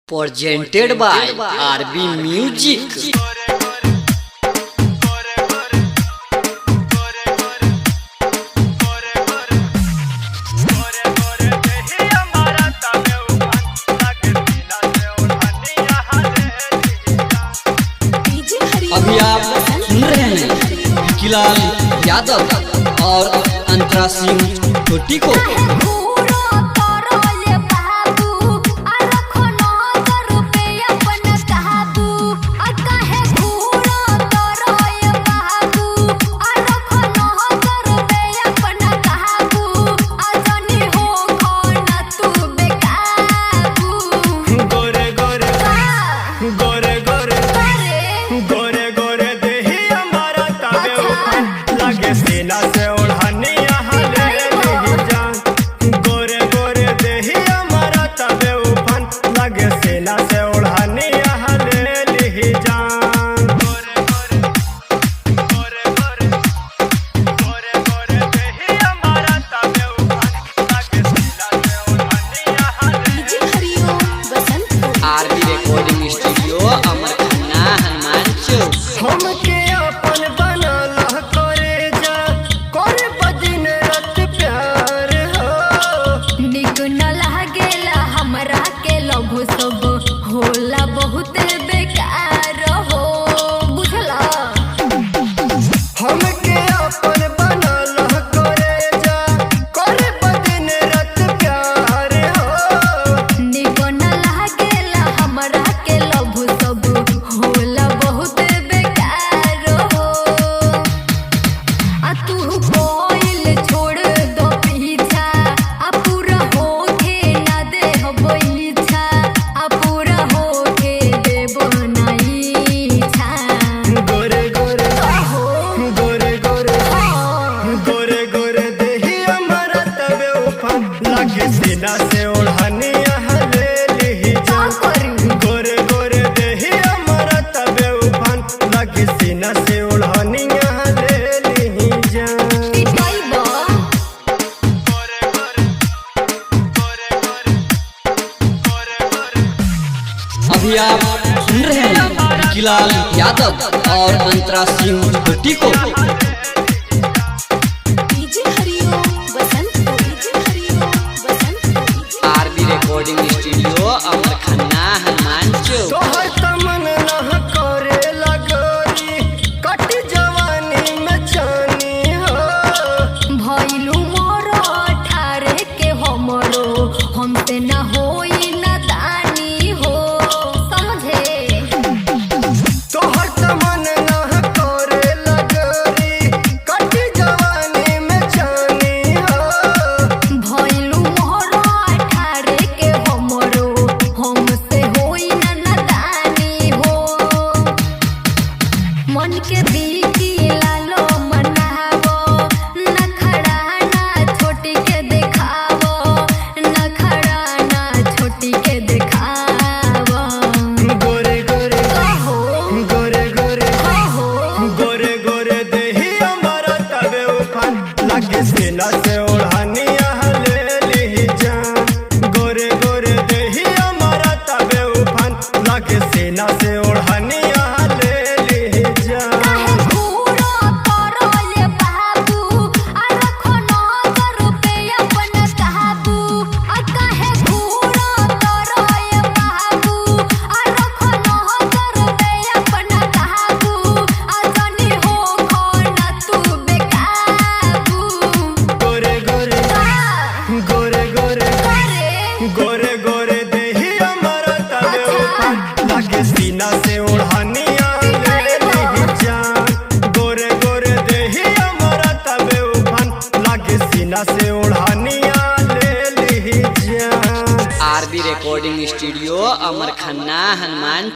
Presented by RB Music. अभी आप सुन रहे हैं विकीलाल यादव और अंतरा सिंह छोटी को। गोरे गोरे गोरे गोरे गोरे गोरे देही हमारा ताबे उफान लागे सीना से ओढ़निया हले नहीं जान। गोरे गोरे देही हमारा ताबे उफान लागे सीना से ओढ़निया हले नहीं जान। गोरे गोरे गोरे गोरे गोरे गोरे देही हमारा ताबे उफान लागे सीना से ओढ़निया हले। RB recording studio Amar Khanna Hanuman Chowk. हमके अपन बनल करे जा करे बदिन रत प्यार हो। निक न लागेला हमरा के लघु सब होला बहुत बेकार हो, बुझला। हमके अपन बनल करे जा करे बदिन रत प्यार हो। निक न लागेला हमरा के लघु सब होला बहुत बेकार हो। आ तू कोइल छोड़ दो पीछा, आ पूरा होके ना दे हो इच्छा, आ पूरा होके देबो ना इच्छा। गोरे गोरे हो। गोरे गोरे हाँ। गोरे गोरे देही हमारा तबे उफान लागे सीना से ओढ़निया हले लिही का जान। करी? गोरे गोरे देही हमारा तबे उफान लागे सीना से ओढ़निया ले लिही जान। पिटाइबा। गोरे गोरे गोरे गोरे गोरे गोरे अभी आप सुन रहे हैं विकीलाल यादव और अंतरा सिंह छोटी को। RB recording studio Amar Khanna Hanuman Chowk. तोहर तमन नह करे लगोरी कट जवानी में जानी हो। भइलु मोरो ठारे के हमरो हमसे न होई नादानी हो, समझे। तोहर तमन नह करे लगोरी कट जवानी में जानी हो। भइलु मोरो ठारे के हमरो हमसे होई ना नादानी हो। मन के बीकी लालो मनावो, न खड़ा ना छोटी के देखावो, न खड़ा ना छोटी के देखावो। गोरे गोरे कहो। गोरे गोरे कहो। गोरे गोरे देही हमारा तबे उफान लागे सीना से ओढ़निया ले लिही जान। गोरे गोरे देही हमारा तबे उफान लागे सीना से ओढ़निया ले लिही जान। काहे घूरो तोरो ये बाबू, आ रखो नजर पे अपन काबू। आ काहे घूरो तोरो ये बाबू, आ रखो नजर पे अपन काबू। आ जनी हो ना तू बेकाबू। गोरे गोरे का गोरे गोरे करे? गोरे गोरे देही हमारा तबे अच्छा। उफान लागे सीना से ओढ़निया ले लिही जान। गोरे गोरे देही हमारा तबे उफान लागे सीना से ओढ़निया ले लिही जान। RB recording studio Amar Khanna Hanuman.